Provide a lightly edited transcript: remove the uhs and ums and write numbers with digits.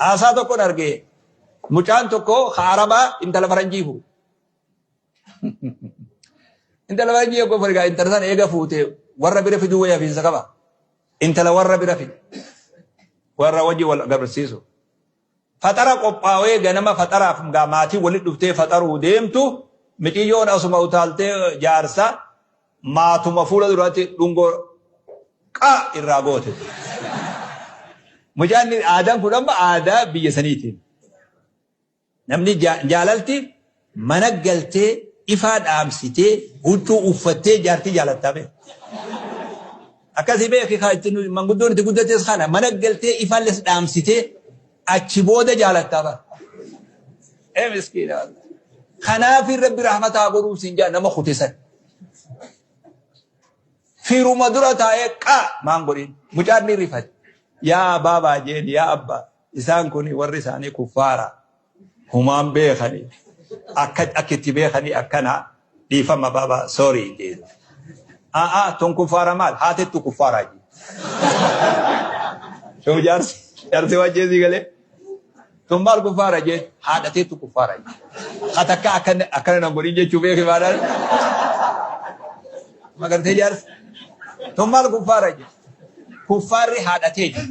Haasaa tokkon arge mucaan tokko ka Arabaa intala faranjii fuudhe. Intala faranjii yogguu fuudhe egaa intala sana eega fuute warra bira fiduu wayyaa fiinsa qaba. Intala warra bira fide. Warra wajji wal agarsiisu. Faxara qophaawee ganama faxaraaf gaa maatii walitti dhuftee faxaruu deemtu miciyyoon asuma utaaltee jaarsa maatuma fuula duratti dhungoo qaa irraa goote. Mucaan aadaan kun amma aadaa biyya saniiti. Namni jaalalti mana galtee ifaa dhaamsitee huccuu uffattee jaartii jaalattaa beeku. Akkasii beeki manguddoon itti guddates kana mana galtee ifaalles dhaamsitee achi booda jaalattaa bara. Ee miskiina. Kanaaf Rabbi rahmataa godhuuf siin jaa nama kute san. Firuma dura taa'ee qaa maan godhin mucaan ni rifate. Yaa baabaa jeen yaa abbaa isaan kun warri isaanii kuffaara humaan beekani akka akka itti beekanii akkana dhiifama baabaa sorry jeen. A'aa tun kuffaara maal haatettu kuffaaraa jeen. Shoo jaarsi jaarsi waan jeesii galee. Tun maal kuffaara jeen haadhateettu kuffaara jeen. Ka takka akkana akkana nan godhin jechuu beeki maadhaan. Magartee jaarsi. Tun maal kuffaara jeen. Kuffaarri haadhateeti.